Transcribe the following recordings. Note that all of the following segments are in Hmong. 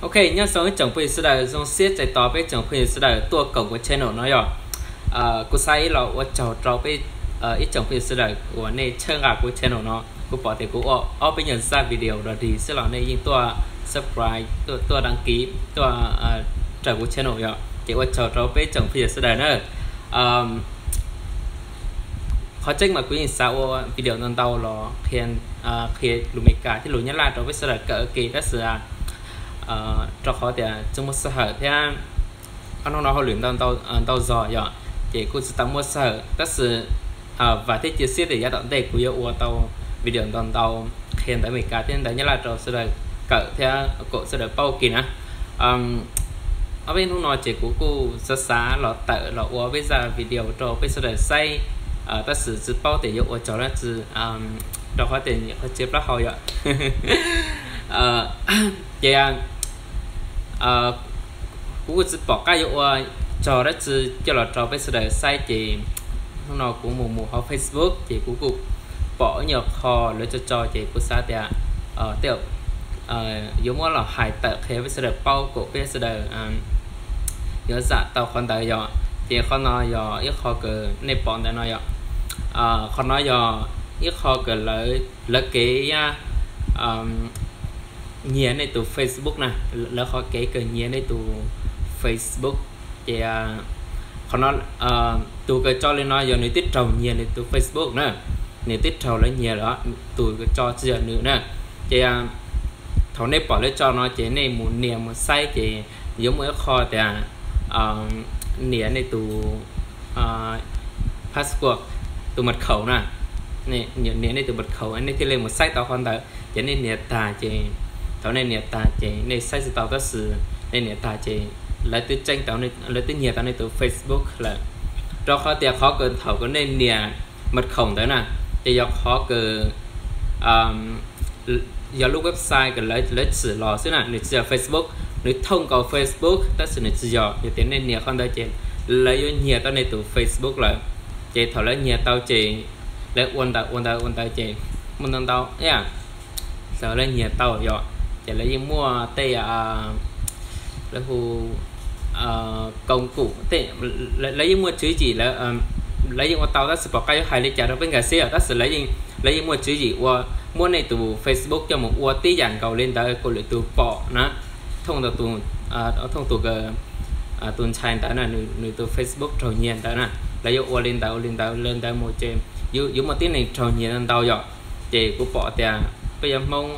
Ok, nyob zoo ib tsoom phooj ywg sawv daws, zoo siab txais tos peb tsoom phooj ywg sawv daws tuaj koom kuv channel no yog. Kuv xav ib los ua tsaug rau peb ib tsoom phooj ywg sawv daws uas nej txhawb nqa kuv channel no. Kuv pom tias kuv ua ob peb nyuag zaj video dog dig xwb los nej yeej tuaj subscribe, tuaj, tuaj đăng ký, tuaj raws kuv channel yom, ces ua tsaug rau peb tsoom phooj ywg sawv daws na. Qhov tseeb mas kuv yeej xav ua video ntau ntau los qhia, qhia lus Meskas thiab lus Nyab Laj rau peb sawv daws kawm ua ke, tab sis rau qhov tias tsis muaj sij hawm thiab ob hnub no hauj lwm ntau zog yom, ces kuj tsis tau muaj sij hawm, tab sis vam thiab cia siab tias yav tom ntej kuv yuav ua tau video ntau ntau qhia ntawv Meskas thiab ntawv Nyab Laj rau sawv daws kawm thiab kom sawv daws paub ua ke na. Ob peb hnub no ces kuv kuj xav xav los tawm los ua peb zaj video rau peb sawv daws saib, tab sis tsis paub tias yuav ua tsaug dab tsi, rau qhov tias nyuam qhuav txiav plaub hau yom. Ces kuv kuj tsis pom qab yuav ua tsaug dab tsi coj los rau peb sawv daws saib, ces hnub no kuv mus mus hauv Facebook ces kuv kuj pom ib nyuag qho lawv tso tso, ces kuv xav tias tej yuav muab los hais tawm qhia peb sawv daws paub kom peb sawv daws yuav zam tau qhov ntawd yom. Ces qhov no yog ib qho kws nej pom ntawm no yom. Qhov no yog ib qho kws lawv kev nyiag nej tus Facebook na, lawv qhov kev kws nyiag nej tus Facebook. Ces qhov no, tus kws tso li no yog nws twb raug nyiag nws tus Facebook na, nws twb raug lawv nyiag lawm, tus kws tso tsis yog nws na. Ces thaum nej pom lawv tso no ces nej mus nias mus saib ces yuav muaj ib qho tias nias nej tus password, tus mật khẩu na, nias nej tus mật khẩu nej thiaj li mus saib tau qhov ntawd. Ces nej nias tag ces, thaum nej nias tag ces nej saib tsis tau, tab sis nej nias tag ces lawv twb tseeb tau, lawv twb nyiag tau nej tus Facebook lawm. Rau qhov tias qhov kws thaum kws nej nias mật khẩu ntawd na, ces yog qhov kws yog lub website kws lawv tsim los xwb na, nws tsis yog Facebook. Nws thooj nkaus Facebook tab sis nws tsis yog, yog tias nej nias qhov ntawd ces lawv yuav nyiag tau nej tus Facebook lawm. Ces thaum lawv nyiag tau ces lawv ua ntawd ua ntawd ua ntawd ces muaj ntau ntau ib yam, lawv nyiag tau yom, ces lawv yeej muaj tej lawv hu công cụ, lawv yeej muaj tswv yim, lawv yeej ua tau, tab sis pom qab yuav hais li cas rau peb nkag siab yom, tab sis lawv yeej muaj tswv yim ua, muab nej tus Facebook coj mus ua tib yam nkaus li ntawd kom lwm tus pom na, thooj tus, thooj tus, tus ntxhais ntawd na, nws tus Facebook raug nyiag ntawd na, lawv yuav ua li ntawd ua li ntawd li ntawd mus ces yuav muaj tib neeg raug nyiag ntau yom. Ces kuv pom tias peb cov Hmoob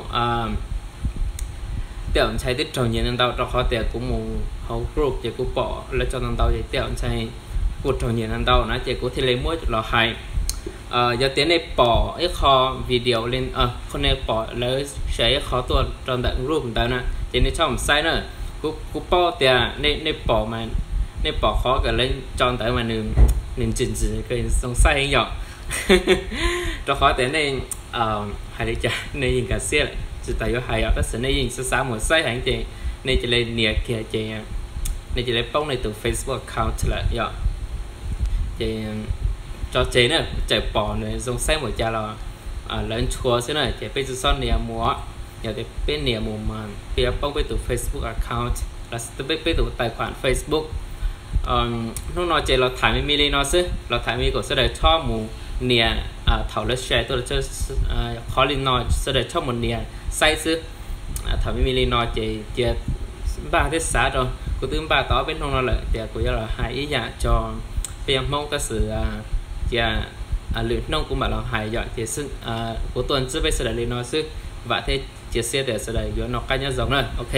tej zaum ntshai twb raug nyiag ntau ntau, rau qhov tias kuv mus hauv group ces kuv pom lawv tso ntau ntau ces tej zaum ntshai kuj raug nyiag ntau ntau na, ces kuv thiaj li muab los hais. Yog tias nej pom ib qho video li, nej pom lawv share ib qho tuaj rau ntawm group ntawd na, ces nej txhob mus saib na. Kuv paub tias nej pom, nej pom qhov kws lawv tso ntawd mas nws ntsim ntsim kws zoo saib heev yom. Rau qhov tias nej hais li cas nej yeej nkag siab lawm, tsis tas yuav hais yom, tab sis nej yeej xav xav mus saib heev ces nej cia li nias kiag ces nej cia li poob nej tus Facebook account lawm yom. Ces tso tseg na, txawm pom nws zoo saib npaum cas los lawv ntshua xwb na, ces peb tsis txhob nias mus. Yog tias peb nias mus mas peb yuav poob peb tus Facebook account los peb tus tài khoản Facebook. Hnub no ces los tham me me li no xwb, los tham me me kom sawv daws txhob mus nias, thaum lawv share tuaj qhov li no sawv daws txhob mus nias saib xwb. Tham me me li no ces cia npaj thiab xav rau, kuv twb npaj tau ob peb hnub no lawm tias kuv yuav los hais ib yam tso peb cov Hmoob, tab sis cia lwm hnub kuv mam los hais yom. Ces kuv tuaj ntsib peb sawv daws li no xwb, vam thiab cia siab tias sawv daws yuav noj qab nyob zoo na. Ok,